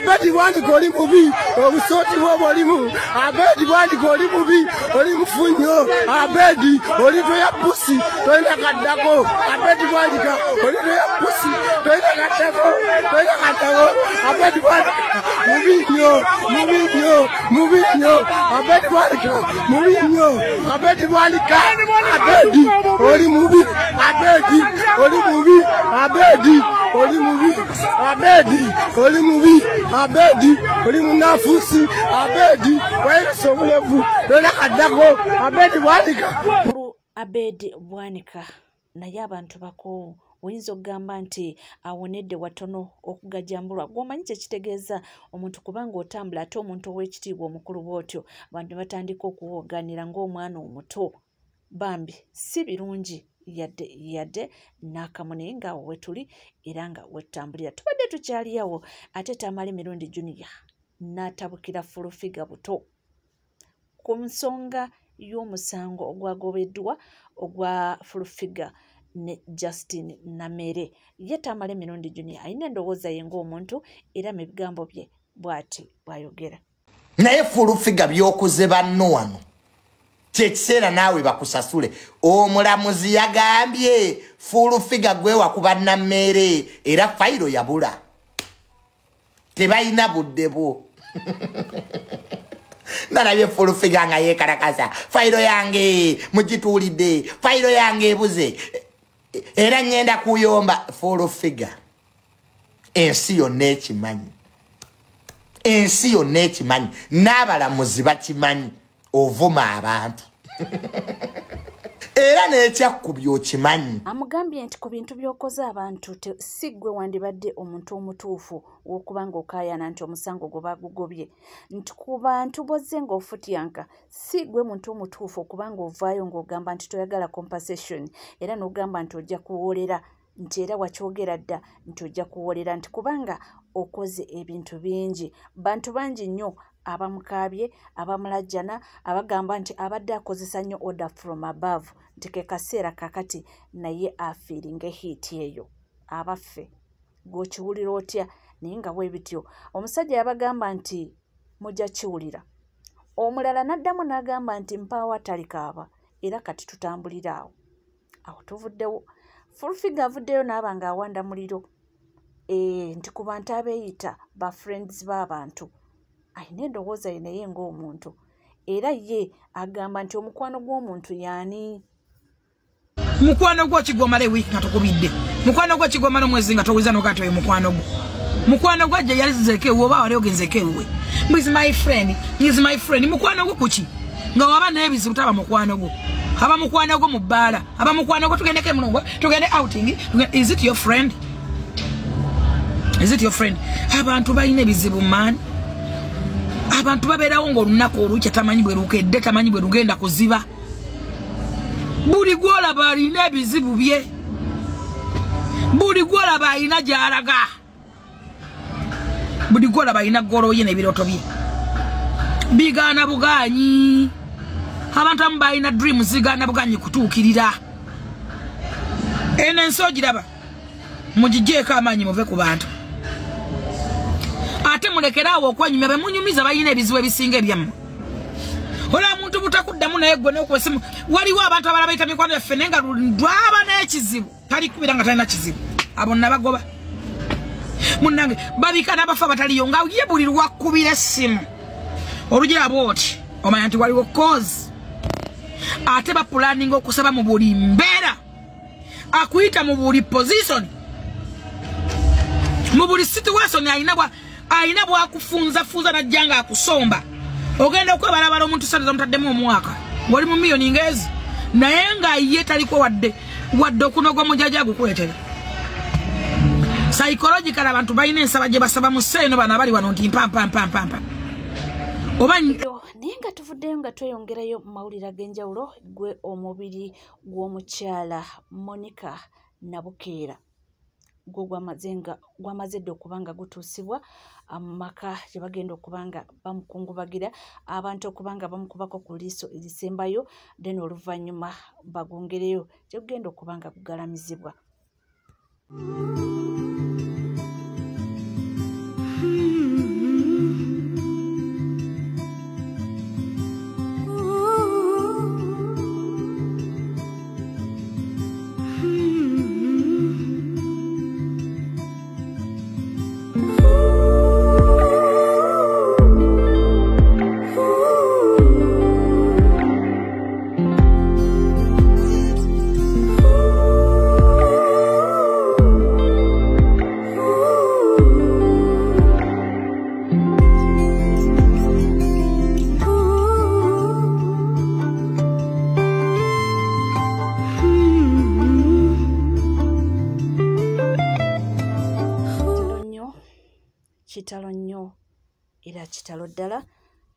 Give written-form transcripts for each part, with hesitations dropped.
Abedi Bwanika oli mubi, obusooti bwoba olimu. Abedi Bwanika oli mubi, oli mufu nnyo. Abedi oli toya pusi, tolina kaddako. Abedi Bwanika oli toya pusi, tolina kaddako, tolina kaddako. Abedi Bwanika mubi nnyo, mubi nnyo, mubi nnyo. Abedi Bwanika mubi nnyo. Abedi Bwanika, Abedi oli mubi, Abedi oli mubi, Abedi oli mubi, Abedi oli mubi, Abedi oli munafusi, Abedi wayisa obulevu, tolina kaddako. Abedi Bwanika. Abedi Bwanika naye abantu bakoowu, oyinza okugamba nti awonedde watono okugajambulwa. Gw'omanyi kye kitegeeza omuntu kubanga otambula ate omuntu ow'ekitiibwa omukulu bw'otyo, abantu ne batandika okuwooganira ng'omwana omuto. Bambi si birungi yadde yadde n'akamu, naye ng'awo we tuli era nga wetutambulira. Tubadde tukyali awo ate Tamale Mirundi Junior n'atabukira Full Figure buto ku nsonga y'omusango ogwagobeddwa ogwa Full Figure ne Justin Namere. Ye Tamale Mirundi Junior alina endowooza ye ng'omuntu era mu bigambo bye bw'ati bw'ayogera. Naye Full Figure by'okoze banno wano kyekiseera naawe bakusasule. Omulamuzi yagambye Full Figure gwe wakuba Namere era fayiro yabula, tebalina budde bwo. Nalabye Full Figure nga yeekalakasa, fayiro yange mugituulidde, fayiro yange ebuze, era ngenda kuyomba. Full Figure ensi yonna ekimanyi, ensi yonna ekimanyi, n'abalamuzi bakimanyi, ovuma abantu era n'ekyakkubya okimanyi. Amugambye nti ku bintu by'okoze abantu si ggwe wandibadde omuntu omutuufu w'okuba ng'okaayana nti omusango gwe bagugobye, nti ku bantu bozze ng'ofutyanka si ggwe muntu omutuufu okuba ng'ovaayo ng'ogamba nti toyagala compensation, era n'ogamba nti ojja kuwolera, nti era wakyogera dda nti ojja kuwolera, nti kubanga okoze ebintu bingi. Bantu bangi nnyo abamukaabye, abamulajjana, abagamba nti abadde akozesa nnyo order from above, nti ke kaseera kakati naye afiiringa ehiiti eyo. Abaffe gw'okiwulira otya? Naye nga bwe bityo omusajja yabagamba nti mujja kiwulira. Omulala n'addamu n'agamba nti mpaawo atalikaaba, era kati tutambulira awo. Awo tuvuddewo. Full Figure avuddeyo n'aba ng'awanda muliro, nti ku bantu abeeyita ba friends b'abantu alina endowooza ye naye ng'omuntu, era ye agamba nti omukwano gw'omuntu y'ani? Mukwano gwo kigwomala ewiiki nga tokubidde, mukwano gwo kigwomala omwezi nga towuliza n'ogaa nti oyo mukwano gwo, mukwano gwo ajja yalizeeko ewuwe oba wali ogenzeeko ewuwe. Is my friend, is my friend. Mukwano gwo kuki? Nga waba n'ebizibu taba mukwano gwo, aba mukwano gwo mu bbaala, aba mukwano gwo tugendeko emulongo, tugende outing. Is it your friend? Is it your friend? Abantu balina ebizibu man. Abantu babeerawo ng'olunaku olukya tamanyi bwe lukedde, tamanyi bwe lugenda kuziba. Buli gw'olaba alina ebizibu bye, buli gw'olaba alina gy'alaga, buli gw'olaba alina ggolo ye n'ebirooto bye bigaana bugaanyi. Abantu abamu balina dreams zigaana bugaanyi kutuukirira. Eno ensi ogiraba, mugiggyeeko amaanyi muve ku bantu. Ate mulekere awo okwenyumya, be munyumiza balina ebizibu ebisinga ebyammwe. Olaba muntu butakuddamu naye ggwe n'okuba essimu. Waliwo abantu abalala bayita mikwano gyaffe naye nga lwaba n'ekizibu talikubira nga talina kizibu, abo nabagoba. Munnange babika n'abafa bataliyo nga ye buli lwakubira essimu olugira bw'oti omanya nti waliwo cause. Ate bapulaninga okusaba mu buli mbeera, akuyita mu buli position, mu buli situation, alina bwakufunzafunza najja nga akusomba. Ogenda okwebalabala omuntu sente z'omutaddemu omwaka ng'oli mu miliyoni ng'ezi, naye nga ye taliko wadde wadde okunoga omujjaja agukuleetera. Psychological abantu balina ensaba gye basaba mu sseeno, bano abali wano nti mpa mpa mpa mpa mpa oba. Naye nga tuvuddeyo nga tweyongerayo mu mawulire ag'enjawulo, gwe omubiri gw'omukyala Monica Nabukeera gwo gwamaze dda okuba nga gutuusibwa mu maka gye bagenda okuba nga bamukungubagira, abantu okuba nga bamukubako ku liiso erisembayo, then oluvannyuma bagongereyo gye gugenda okuba nga gugalamizibwa. Kitalo nnyo era kitalo ddala.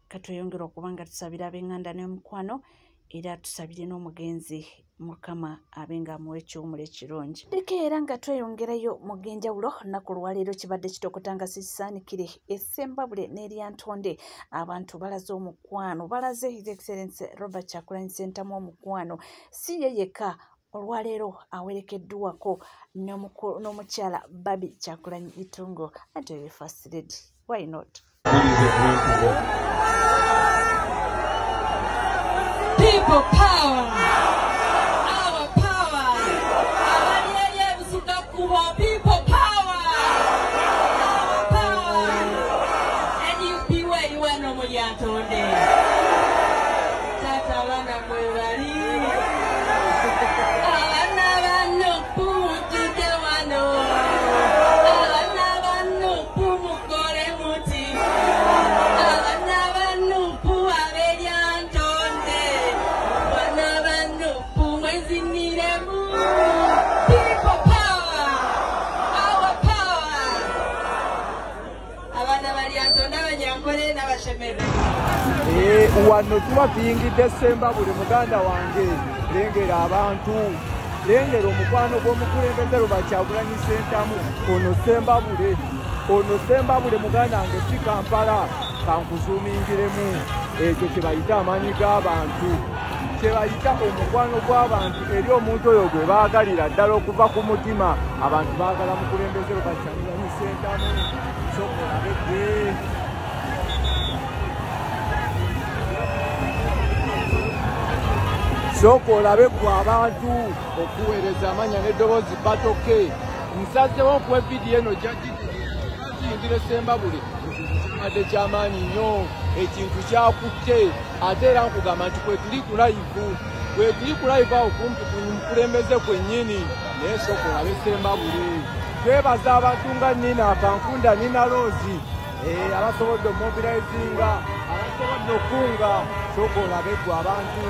Katweyongera okuba nga tusabira ab'enganda n'omukwano, era tusabire n'omugenzi Mukama abe nga amuwa ekiwummulo ekirungi. Leka era nga tweyongerayo mu g'enjawulo, nnaku lwaleero kibadde kitokota nga sisaanikire Essembabule n'Eryantonde. Abantu balaze omukwano, balaze His Excellency Robert Kyagulanyi Ssentamu omukwano. Si ye yekka, olwaleero awerekeddwako n'omukyala Barbie Kyagulanyi Itungo, ate ye First Lady. Why not? People power, our power. People power, our power. NUP where you are no Mulyantonde. Tata bana mwebali. Abana bano pumujjude wano. Abana bano pumukole muti. Abana bano pu ab'Eryantonde. Abana bano pumweziniremu. People power, our power. Abana b'Eryantonde abanyankole n'abashemererwa. Wano tuba tuyingidde Ssembabule muganda wange, lengera abantu, lengera omukwano gw'omukulembeze Robert Kyagulanyi Ssentamu. Ono Ssembabule, ono Ssembabule muganda wange, si Kampala. Kankuzuumingiremu ekyo kye bayita amaanyi g'abantu, kye bayita omukwano gw'abantu eri omuntu oyo gwe baagalira ddala okuva ku mutima. Abantu baagala mukulembeze Robert Kyagulanyi Ssentamu. Sooka olabe ggwe. Sooka olabe ggwe abantu okuweereza amanya n'eddoboozi batoke. Nsazeewo okuwa vidiyo eno jajiyingira Ssembabule. Kibadde kyamaanyi nnyo, ekintu kyakutte. Ate era nkugamba nti kwetuli ku live, kwetuli ku live awo kumpi ku mukulembeze kwennyini. Naye sooka olabe Ssembabule. Twebaza abantu nga Nina Kankunda, Nina Rose, abasobodde omobilizinga, abasobodde okunga. Sooka olabe ggwe abantu,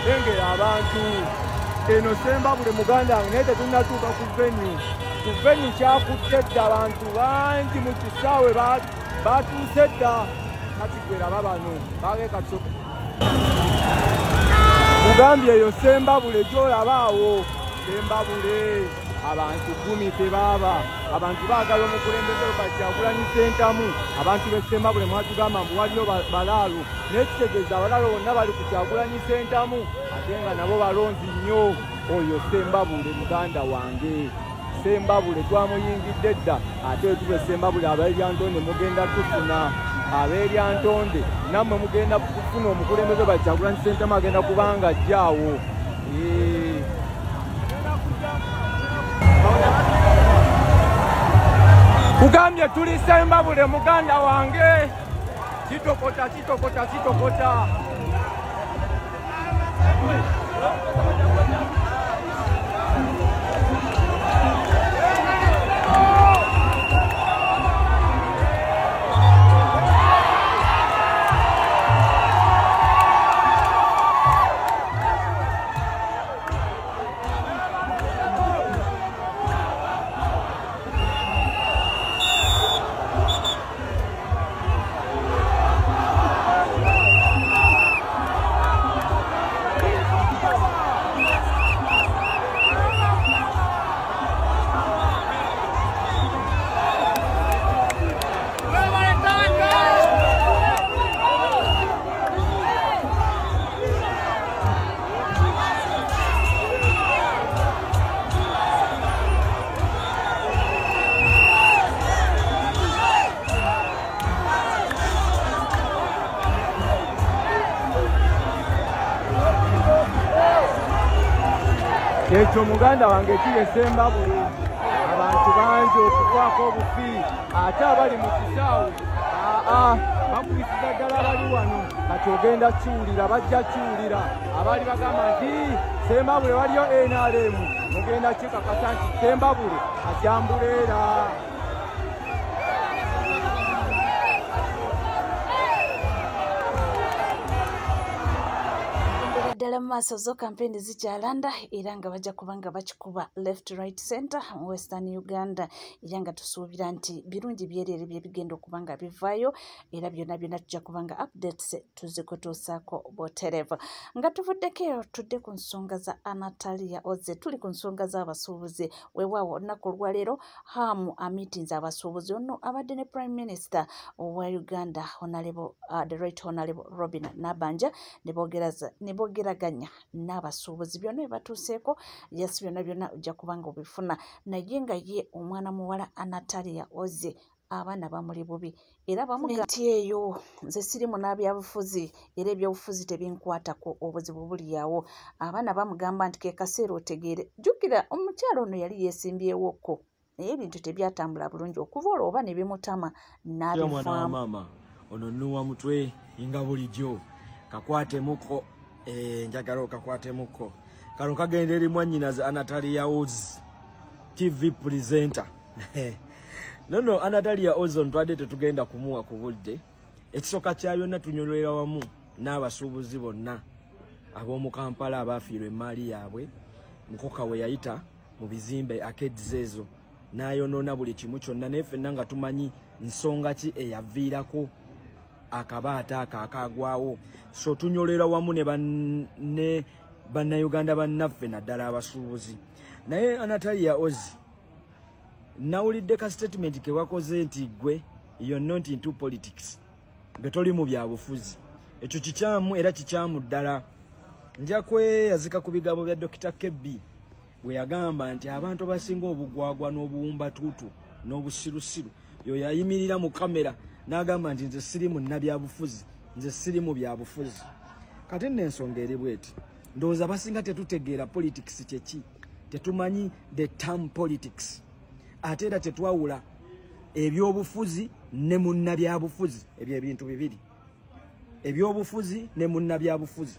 lengera abantu. Eno Ssembabule muganda wange, naye tetunnatuuka ku venue. Ku venue kyakutte dda, abantu bangi mu kisaawe batuuse dda. Kati gwe laba bano bageeka. Mugambye eyo Ssembabule gy'olaba awo, Ssembabule abantu 10 tebaaba. Abantu baagala omukulembeze Robert Kyagulanyi Ssentamu. Abantu b'e Ssembabule mwatugamba mbu waliyo balaalo, naye kitegeeza abalaalo bonna bali ku Kyagulanyi Ssentamu, ate nga nabo balonzi nnyo. Oyo Ssembabule muganda wange, Ssembabule twamuyingidde dda. Ate tube Ssembabule ab'Eryantonde mugenda tufuna, ab'Eryantonde nammwe mugenda kufuna omukulembeze Robert Kyagulanyi Ssentamu, agenda kubanga ajjaawo. Kugambye tuli Ssembabule muganda wange. Kitokota, kitokota, kitokota. Ekyo muganda wange kiri Ssembabule. Abantu bangi okukwako obufi, ate abali mu kisaawe bakubisiza ddala abali wano. Kati ogenda kiwulira, bajja kiwulira. Abaali bagamba nti Ssembabule waliyo NRM, mugenda kikakasa nti Ssembabule akyambuleera. Ddala Tugenda mu maaso, zo kampeni zikyalanda era nga bajja kuba nga bakikuba left, right, center mu Western Uganda, era nga tusuubira nti birungi byereere bye bigenda okuba nga bivaayo, era byonna byonna tujja kuba nga updates tuzikutuusaako butereevu. Nga tuvuddeko eyo, tudde ku nsonga za Anatalia Oze. Tuli ku nsonga z'abasuubuzi. Weewaawo olunaku olwaleero Hamu amiitinze abasuubuzi. Ono abadde ne Prime Minister owa Uganda, Honorable, the Right Honorable Robin Nabanja, ne boogeraganya n'abasuubuzi. Byonna bye batuuseeko, yes, byonna byonna ojja kuba nga obifuna. Naye nga ye omwana muwala Anatalia Oze, abaana bamuli bubi era bamuga nti eyo nze siri munnabyabufuzi era ebyobufuzi tebinkwatako, obuzibu buli awo. Abaana bamugamba nti ke kaseera otegeere. Jjukira omukyala ono yali yeesimbyewo, naye ebintu tebyatambula bulungi okuva olwo oba ne bimutama Omwana wa n'abivaamu. Maama ono nuwa mutwe nga bulijjo kakwatemuko, njagala okakwatemuko kano kagenda eri mwannyinaze Anatalia Oz, TV presenter. Nono Anatalia Oz ntwadde tetugenda kumuwa ku budde. Ekisooka kya byonna, tunyolwera wamu n'abasuubuzi bonna ab'omu Kampala abaafiirwa emaali yaabwe mukoka we yayita mu bizimbe arcades ezo n'ayonoona buli kimu kyonna. Naye ffenna nga tumanyi nsonga ki eyaviirako akabaata ako akagwawo. So tunyolera wamu ne bannayuganda bannaffe, naddala abasuubuzi. Naye Anatalia Ozi, nawulidde ka statement ke wakoze nti gwe you're not into politics, gwe toli mu byabufuzi. Ekyo kikyamu era kikyamu ddala. Nja kweyazika ku bigambo bya Dr. Kebbi bwe yagamba nti abantu abasinga obugwagwa n'obuwumbatuutu n'obusirusiru yo yayimirira mu kamera n'agamba nti nze siri munnabyabufuzi, nze siri mu byabufuzi. Kati nno ensonga eri bweti: ndowooza abasinga tetutegeera politics kyeki, tetumanyi the term politics, ate era tetwawula ebyobufuzi ne munnabyabufuzi. Ebyo ebintu bibiri, ebyobufuzi ne munnabyabufuzi.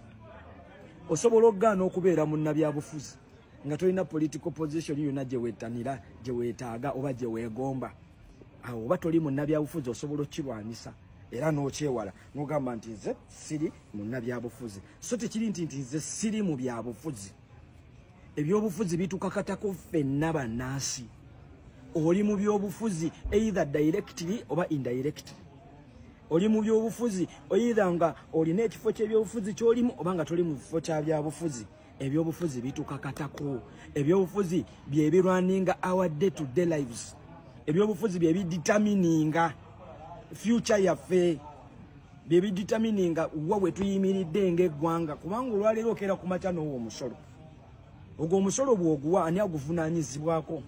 Osobola okugaana okubeera munnabyabufuzi nga tolina political position yonna gye weetanira, gye weetaaga oba gye weegomba. Awo oba toli munnabyabufuzi, osobola okukirwanisa era n'okyewala n'ogamba nti nze siri munnabyabufuzi. So tekiri nti nze siri mu byabufuzi. Ebyobufuzi bitukakatako ffenna bannansi. Oli mu byobufuzi either directly oba indirectly. Oli mu byobufuzi either nga olina ekifo ky'ebyobufuzi ky'olimu oba nga toli mu kifo kya byabufuzi. Ebyobufuzi bitukakatako. Ebyobufuzi bye birunninga our day to day lives. Ebyobufuzi bye bidetermininga future yaffe, bye bidetermininga wa we tuyimiridde ng'eggwanga. Kubanga olwaleero okeera ku makya n'owa omusolo. Ogwo omusolo bw'oguwa, ani aguvunaanyizibwako?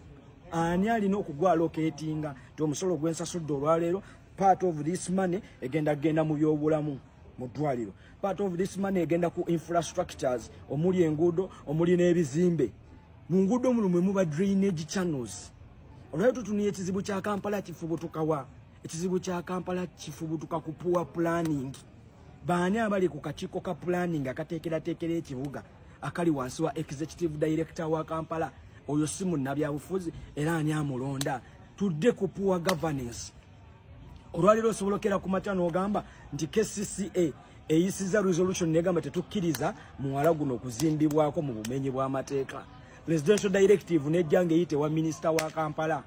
Ani alina okugwallocatinga nti omusolo gwensasudde olwaleero, part of this money egenda kugenda mu byobulamu, mu ddwaliro, part of this money egenda ku infrastructures omuli enguudo, omuli n'ebizimbe? Mu nguudo muno mwe muba drainage channels. Olwaleero tutunuye ekizibu kya Kampala kifubutukawa? Ekizibu kya Kampala kifubutuka ku poor planning. Baani abali ku kakiiko ka planning akateekerateekera ekibuga akali wansi wa executive director wa Kampala? Oyo si munnabyabufuzi? Era ani amulonda? Tudde ku poor governance. Olwaleero osobola okera ku makya n'ogamba nti KCCA eyisiza resolution negamba tetukkiriza muwala guno okuzimbibwako mu bumenyi bw'amateeka. Presidential directive nejja ng'eyite wa minisita wa Kampala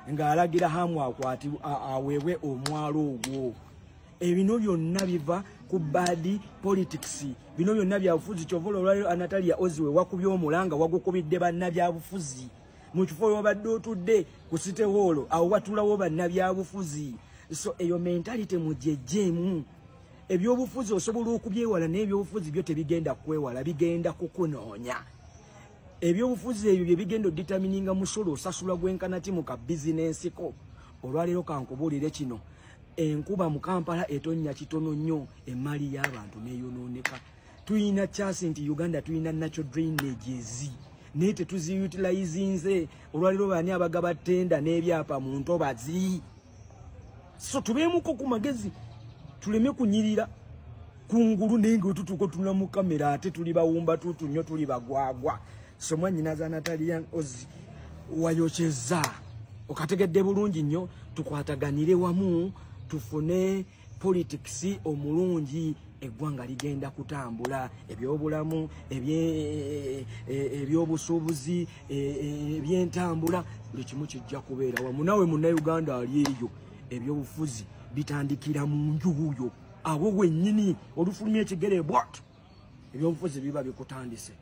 ng'alagira Hamu akwati aweebwe omwalo ogwo. Ebino byonna biva ku bad politics. Bino byonna byabufuzi. Kyova olwaleero Anatalia Oziwe wakubye omulanga, wagukubidde bannabyabufuzi. Mu kifo wabadde otudde ku City Hall, awo watulawo bannabyabufuzi. So eyo mentality mugyejjeemu. Ebyobufuzi osobola okubyewala, naye ebyobufuzi byo tebigenda kwewala, bigenda kukunoonya. Ebyobufuzi ebyo bye bigenda odetermininga musolo osasula gwenkana ki mu ka bizinensi ko. Olwaleero kankubuulire kino: enkuba mu Kampala etonnya kitono nnyo, emaali y'abantu neeyonooneka. Tuyina chance nti Uganda tuyina natural drainages, naye tetuziutilizinze. Olwaleero baani abagaba tenda n'ebyapa mu ntobazi? So tubeemuko ku magezi, tuleme kunyirira kungulu, naye nga wetutuuka otunula mu kamera ate tuli bawumba tuutu nnyo, tuli bagwagwa. So mwannyinaza Natalia Ozi, wayokyeza okategedde bulungi nnyo. Tukwataganire wamu tufune politics omulungi. Eggwanga ligenda kutambula, ebyobulamu, ebyobusuubuzi, ebyentambula, buli kimu kijja kubeera wamu. Naawe Munnayuganda ali eyo, ebyobufuzi bitandikira mu nju yo awo wennyini, olufulumya ekigere bwat, ebyobufuzi biba bikutandise.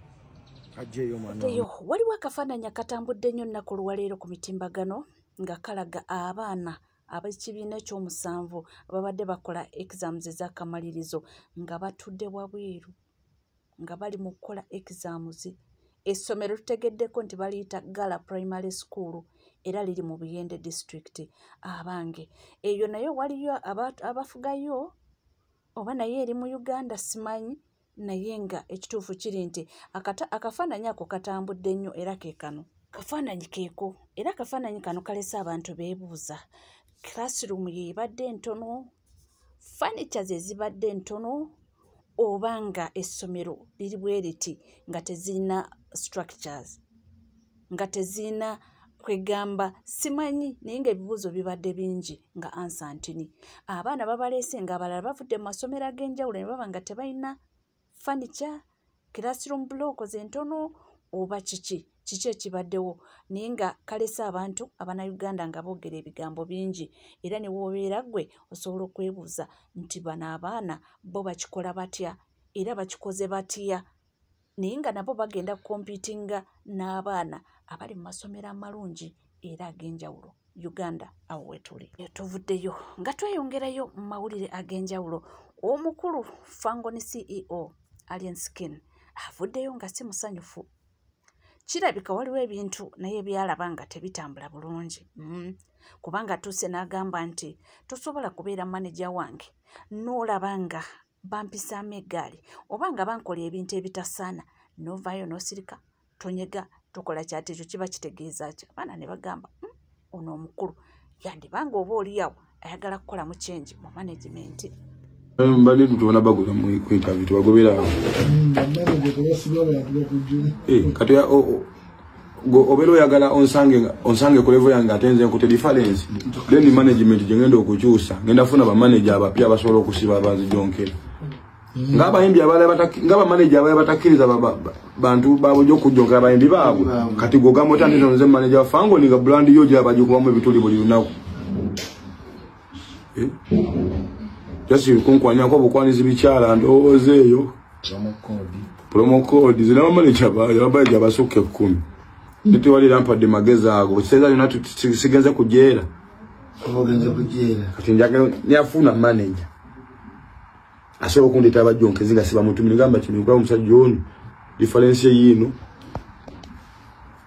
Kajjeeyo mwana. Eyo waliwo akafaananyi akatambudde nnyo nnaku olwaleero ku mitimbagano nga kalaga abaana ab'ekibiina ekyomusanvu ababadde bakola exams ez'akamalirizo nga batudde wabweru nga bali mu kukola exams. Essomero tutegeddeko nti baliyita Gala Primary School era liri mu Buyende District. Abange, eyo nayo waliyo abafugayo oba naye eri mu Uganda simanyi, naye nga ekituufu kiri nti akafaananyi ako katambudde nnyo era ke kano kafaananyi keeko, era akafaananyi kano kalese abantu beebuuza classroom ye ebadde ntono, furniture ze zibadde ntono, oba nga essomero liri bwe riti nga tezirina structures, nga tezirina kwegamba simanyi, naye ng'ebibuuzo bibadde bingi nga ansa ntini. Abaana babaleese ng'abalala bavudde mu masomero ag'enjawulo ne baba nga tebalina furniture, classroom block zentono oba kiki kiki ekibaddewo, naye nga kalese abantu Abannayuganda nga boogera ebigambo bingi, era ne w'obeera ggwe osobola okwebuuza nti bano abaana bo bakikola batya era bakikoze batya, naye nga nabo bagenda kukompitinga n'abaana abali mu masomero amalungi era ag'enjawulo. Uganda awo wetuli. Tuvuddeyo nga tweyongerayo mu mawulire ag'enjawulo. Omukulu Fangoni CEO Alien Skin avuddeyo nga si musanyufu. Kirabika waliwo ebintu naye byalaba nga tebitambula bulungi. Kubanga atuuse n'agamba nti tosobola kubeera maneja wange n'olaba nga bampisaamu eggaali oba nga bankola ebintu ebitasaana n'ovaayo n'osirika, tonyega, tokola kyate. Ekyo kiba kitegeeza ki? Abaana ne bagamba ono omukulu yandibanga oba oliawo ayagala kukolamu change mu management. Mbadde tubona bagula mu interview tubagobera awo. Kati obeera oyagala onsange ku level yange ate nze nkute difference, then management gye ngenda okukyusa ngenda funa bamanager abapya abasobola okusiba abanzijonkera ng'abayimbi abalala, ng'abamanager abalala batakkiriza bantu baabwe okujjonkera abayimbi baabwe. Kati gwe ogamba otya nti nze manager wa Fangoni nga brand yo gyaba bagikubamu ebituli buli lunaku? Just kunkwanyako obukwanizi bikyala ndowooza eyo promo code zina bamanager abamanager abasukka 10 netewalira mpadde magezi ago kiseera yonna sigenze kujeera. Kati njagala nafuna manager asobola okundeeta abajjonkezi nga sibamutumire, ngamba kino nkuba omusajja ono difference yiino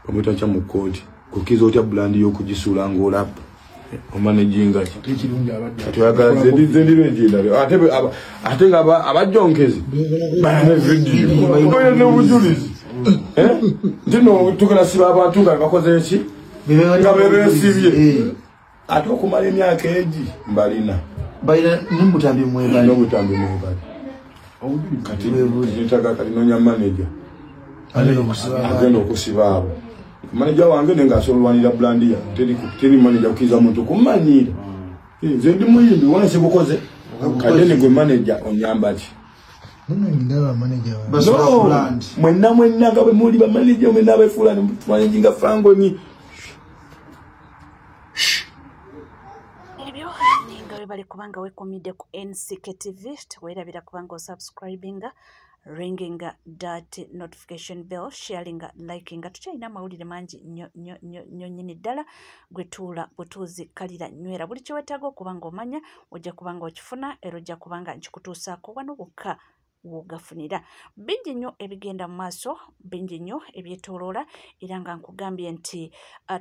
bamuyita nkya mu kkooti kukkiriza otya brand y'okugisuula ng'olapa omanaginga ki? Kati oyagala zendiro enjendalo ate nga abajjonkezi balina vidiyo oyo n'obujulizi nti no tugenda siba abantu nga bakoze ki nga bebeesibye ate okumala emyaka egi mbalina balina n'obutambi mwebali n'obutambi mwebali. Kati netaga kati nonya manager agenda okusiba abo. Manager wange nenga asobola olwanira brand ya teri manager kukkiriza muntu kumanyira. Nze ndi muyimbi wona sikukoze kati ne gwe manager onyamba ki? Mwenna mwenna nga bwe muli bamanager mwenna abefuula managinga Fangoni. Ebyo ninga webale kubanga wekomidde ku NCK TV, teweerabira kubanga osubscribinga, ringing that notification bell, sharing, liking. Tukyalina amawulire mangi nnyo nnyo nnyo nnyo nnyini ddala. Gwe tuula butuuzi kalira nywera buli kye weetaaga okuba ng'omanya ojja kuba ng'okifuna era ojja kuba nga nkikutuusaako wano wokka wogafunira. Bingi nnyo ebigenda mu maaso, bingi nnyo ebyetooloola, era nga nkugambye nti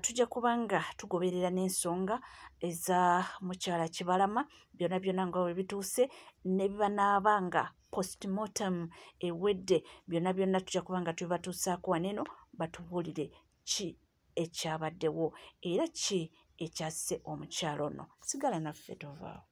tujja kubanga tugoberera n'ensonga eza mukyala Kibalama, byonna byonna nga bwe bituuse ne banaabanga postmortem ewedde, byonna byonna tujja kubanga tubatuusaako wano eno batubuulire ki ekyabaddewo era ki ekyasse omukyala ono. Sigala naffe tovaawo.